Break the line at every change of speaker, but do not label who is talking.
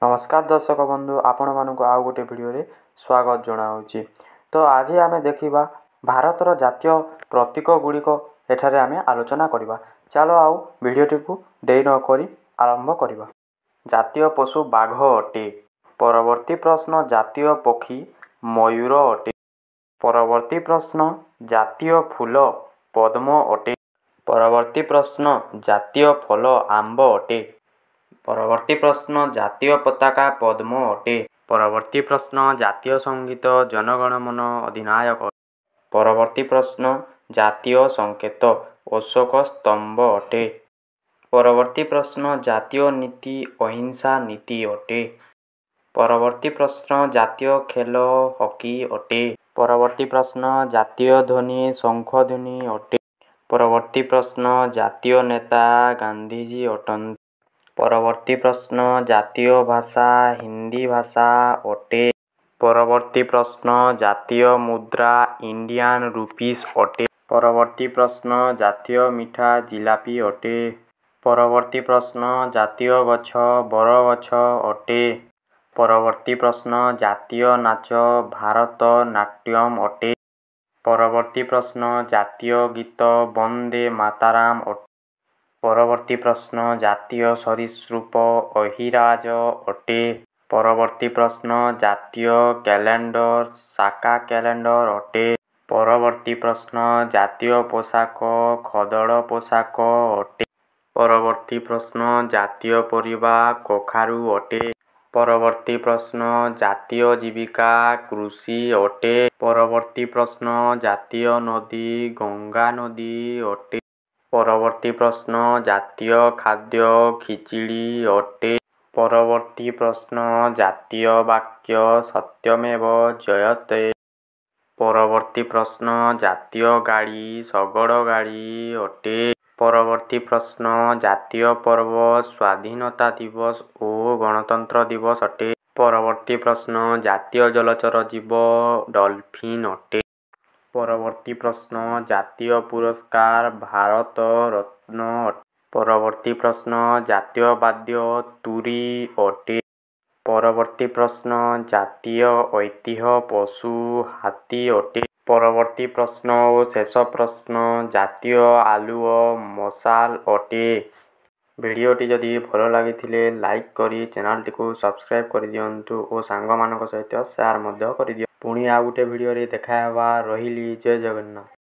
ନମସ୍କାର ଦର୍ଶକ ବନ୍ଧୁ, ଆପଣମାନଙ୍କୁ ଆଉ ଗୋଟେ ଭିଡ଼ିଓରେ ସ୍ୱାଗତ ଜଣାଉଛି। ତ ଆଜି ଆମେ ଦେଖିବା ଭାରତର ଜାତୀୟ ପ୍ରତୀକ ଗୁଡ଼ିକ, ଏଠାରେ ଆମେ ଆଲୋଚନା କରିବା। ଚାଲ ଆଉ ଭିଡ଼ିଓଟିକୁ ଡେରି ନକରି ଆରମ୍ଭ କରିବା। ଜାତୀୟ ପଶୁ ବାଘ ଅଟେ। ପରବର୍ତ୍ତୀ ପ୍ରଶ୍ନ, ଜାତୀୟ ପକ୍ଷୀ ମୟୂର ଅଟେ। ପରବର୍ତ୍ତୀ ପ୍ରଶ୍ନ, ଜାତୀୟ ଫୁଲ ପଦ୍ମ ଅଟେ। ପରବର୍ତ୍ତୀ ପ୍ରଶ୍ନ, ଜାତୀୟ ଫଳ ଆମ୍ବ ଅଟେ। ପରବର୍ତ୍ତୀ ପ୍ରଶ୍ନ, ଜାତୀୟ ପତାକା ପଦ୍ମ ଅଟେ। ପରବର୍ତ୍ତୀ ପ୍ରଶ୍ନ, ଜାତୀୟ ସଙ୍ଗୀତ ଜନଗଣମନ ଅଧିନାୟକ। ପରବର୍ତ୍ତୀ ପ୍ରଶ୍ନ, ଜାତୀୟ ସଂକେତ ଅଶୋକ ସ୍ତମ୍ଭ ଅଟେ। ପରବର୍ତ୍ତୀ ପ୍ରଶ୍ନ, ଜାତୀୟ ନୀତି ଅହିଂସା ନୀତି ଅଟେ। ପରବର୍ତ୍ତୀ ପ୍ରଶ୍ନ, ଜାତୀୟ ଖେଳ ହକି ଅଟେ। ପରବର୍ତ୍ତୀ ପ୍ରଶ୍ନ, ଜାତୀୟ ଧ୍ୱନି ଶଙ୍ଖ ଧ୍ୱନି ଅଟେ। ପରବର୍ତ୍ତୀ ପ୍ରଶ୍ନ, ଜାତୀୟ ନେତା ଗାନ୍ଧିଜୀ ଅଟନ୍ତି। ପରବର୍ତ୍ତୀ ପ୍ରଶ୍ନ, ଜାତୀୟ ଭାଷା ହିନ୍ଦୀ ଭାଷା ଅଟେ। ପରବର୍ତ୍ତୀ ପ୍ରଶ୍ନ, ଜାତୀୟ ମୁଦ୍ରା ଇଣ୍ଡିଆନ୍ ରୁପିସ୍ ଅଟେ। ପରବର୍ତ୍ତୀ ପ୍ରଶ୍ନ, ଜାତୀୟ ମିଠା ଜିଲାପି ଅଟେ। ପରବର୍ତ୍ତୀ ପ୍ରଶ୍ନ, ଜାତୀୟ ଗଛ ବରଗଛ ଅଟେ। ପରବର୍ତ୍ତୀ ପ୍ରଶ୍ନ, ଜାତୀୟ ନାଚ ଭାରତନାଟ୍ୟମ ଅଟେ। ପରବର୍ତ୍ତୀ ପ୍ରଶ୍ନ, ଜାତୀୟ ଗୀତ ବନ୍ଦେ ମାତାରାମ ଅଟେ। ପରବର୍ତ୍ତୀ ପ୍ରଶ୍ନ, ଜାତୀୟ ସରୀସୃପ ଅହିରାଜ ଅଟେ। ପରବର୍ତ୍ତୀ ପ୍ରଶ୍ନ, ଜାତୀୟ କ୍ୟାଲେଣ୍ଡର ସାକା କ୍ୟାଲେଣ୍ଡର ଅଟେ। ପରବର୍ତ୍ତୀ ପ୍ରଶ୍ନ, ଜାତୀୟ ପୋଷାକ ଖଦଡ଼ ପୋଷାକ ଅଟେ। ପରବର୍ତ୍ତୀ ପ୍ରଶ୍ନ, ଜାତୀୟ ପରିବା କଖାରୁ ଅଟେ। ପରବର୍ତ୍ତୀ ପ୍ରଶ୍ନ, ଜାତୀୟ ଜୀବିକା କୃଷି ଅଟେ। ପରବର୍ତ୍ତୀ ପ୍ରଶ୍ନ, ଜାତୀୟ ନଦୀ ଗଙ୍ଗା ନଦୀ ଅଟେ। ପରବର୍ତ୍ତୀ ପ୍ରଶ୍ନ, ଜାତୀୟ ଖାଦ୍ୟ ଖିଚିଡ଼ି ଅଟେ। ପରବର୍ତ୍ତୀ ପ୍ରଶ୍ନ, ଜାତୀୟ ବାକ୍ୟ ସତ୍ୟମେବ ଜୟତେ। ପରବର୍ତ୍ତୀ ପ୍ରଶ୍ନ, ଜାତୀୟ ଗାଡ଼ି ଶଗଡ଼ ଗାଡ଼ି ଅଟେ। ପରବର୍ତ୍ତୀ ପ୍ରଶ୍ନ, ଜାତୀୟ ପର୍ବ ସ୍ୱାଧୀନତା ଦିବସ ଓ ଗଣତନ୍ତ୍ର ଦିବସ ଅଟେ। ପରବର୍ତ୍ତୀ ପ୍ରଶ୍ନ, ଜାତୀୟ ଜଳଚର ଜୀବ ଡଲଫିନ୍ ଅଟେ। ପରବର୍ତ୍ତୀ ପ୍ରଶ୍ନ, ଜାତୀୟ ପୁରସ୍କାର ଭାରତ ରତ୍ନ ଅଟେ। ପରବର୍ତ୍ତୀ ପ୍ରଶ୍ନ, ଜାତୀୟ ବାଦ୍ୟ ତୁରୀ ଅଟେ। ପରବର୍ତ୍ତୀ ପ୍ରଶ୍ନ, ଜାତୀୟ ଐତିହ୍ୟ ପଶୁ ହାତୀ ଅଟେ। ପରବର୍ତ୍ତୀ ପ୍ରଶ୍ନ ଓ ଶେଷ ପ୍ରଶ୍ନ, ଜାତୀୟ ଆଲୁଅ ମଶାଲ ଅଟେ। ଭିଡ଼ିଓଟି ଯଦି ଭଲ ଲାଗିଥିଲେ ଲାଇକ୍ କରି ଚ୍ୟାନେଲଟିକୁ ସବସ୍କ୍ରାଇବ୍ କରିଦିଅନ୍ତୁ ଓ ସାଙ୍ଗମାନଙ୍କ ସହିତ ସେୟାର ମଧ୍ୟ କରିଦିଅନ୍ତୁ। ପୁଣି ଆଉ ଗୋଟେ ଭିଡ଼ିଓରେ ଦେଖାହେବା, ରହିଲି, ଜୟ ଜଗନ୍ନାଥ।